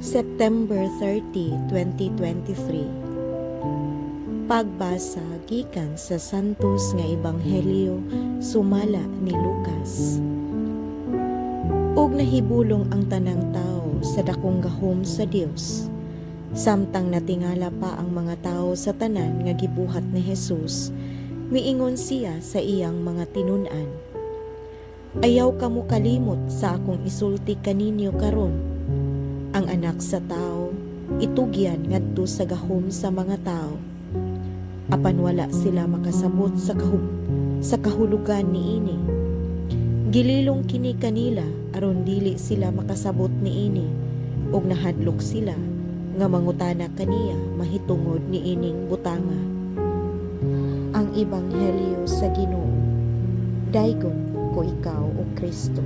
September 30, 2023. Pagbasa gikan sa Santos nga Ebanghelyo sumala ni Lucas. Ug nahibulong ang tanang tao sa dakong gahom sa Dios. Samtang natingala pa ang mga tao sa tanan nga gibuhat ni Jesus, miingon siya sa iyang mga tinun-an, "Ayaw kamo kalimot sa akong isulti kaninyo karon. Ang Anak sa Tao itugyan ngadto sa gahom sa mga tao." Apan wala sila makasabot sa kahulugan niini. Gililong kini kanila aron dili sila makasabot niini ug nahadlok sila nga mangutana kaniya mahitungod niining butanga. Ang Ebanghelyo sa Ginoo. Daygon ko ikaw, o Kristo.